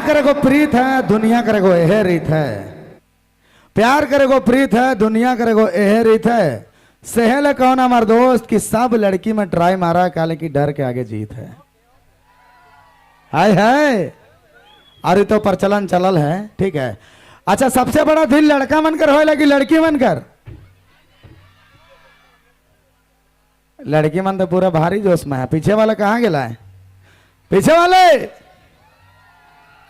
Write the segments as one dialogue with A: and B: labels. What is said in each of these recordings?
A: करे को प्रीत है, दुनिया करे को एहे रीत है। प्यार करे को प्रीत है, दुनिया करे को एहे रीत है। सहल कौन हमार दोस्त कि सब लड़की में ट्राई मारा, काले की डर के आगे जीत है। हाय हाय, अरे तो प्रचलन चलल है। ठीक है। अच्छा, सबसे बड़ा दिल लड़का मन कर होए लगी लड़की मन कर? लड़की मन तो पूरा भारी जोश में है। पीछे वाला कहाँ गेला है? पीछे वाले।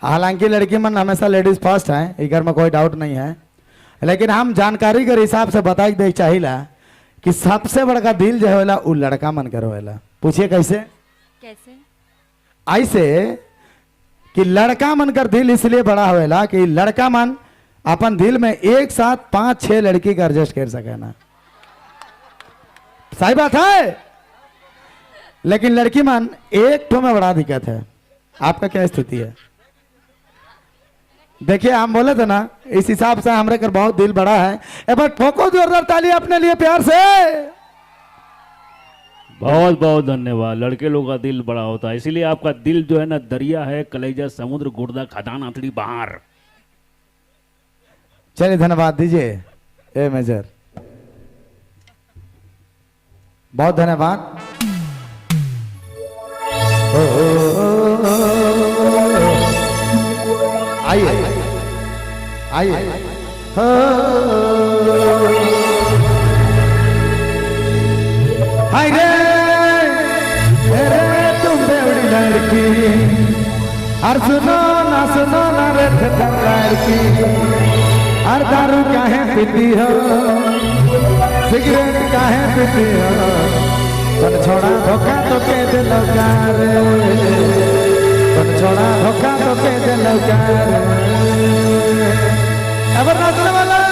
A: हालांकि लड़की मन हमेशा लेडीज फर्स्ट है, इधर में कोई डाउट नहीं है, लेकिन हम जानकारी के हिसाब से बताई दे चाहिला कि सबसे बड़का दिल जो होला उ लड़का मन कर होला। पूछिए कैसे?
B: कैसे?
A: ऐसे कि लड़का मन कर दिल इसलिए बड़ा होएला कि लड़का मन अपन दिल में एक साथ 5-6 लड़की का एडजस्ट कर सके ना। सही बात है। लेकिन लड़की मन एक ठो में बड़ा दिक्कत है। आपका क्या स्थिति है? देखिए, हम बोले थे ना, इस हिसाब से हमरे कर बहुत दिल बड़ा है। एक बार ठोको जोरदार ताली अपने लिए प्यार से।
C: बहुत बहुत धन्यवाद। लड़के लोगों का दिल बड़ा होता है, इसीलिए आपका दिल जो है ना दरिया है, कलेजा समुद्र, गुर्दा खदान, आतड़ी बाहर।
A: चलिए धन्यवाद दीजिए ए मेजर, बहुत धन्यवाद। आइए आइए। हाय रे रे तुम बेवड़ी लड़की, और सुनो ना सुनो ना रे लड़की, और दारू काहे पीती हो, सिगरेट काहे पीती हो, तन छोड़ा धोखा तो के दिलो रे, तन छोड़ा धोखा तो के दिलो रे। एवर नाचने वाला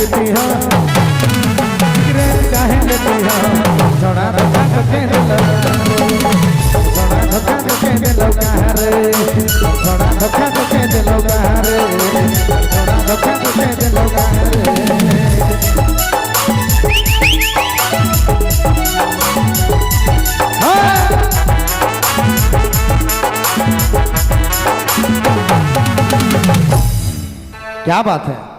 A: लेती हो, सिगरेट काहे लेती हो, छोड़ा धोखा धोखे दिलो, छोड़ा धोखा धोखे दिलो रे, छोड़ा धोखा धोखे दिलो रे, छोड़ा धोखा धोखे दिलो रे। हाँ! क्या बात है।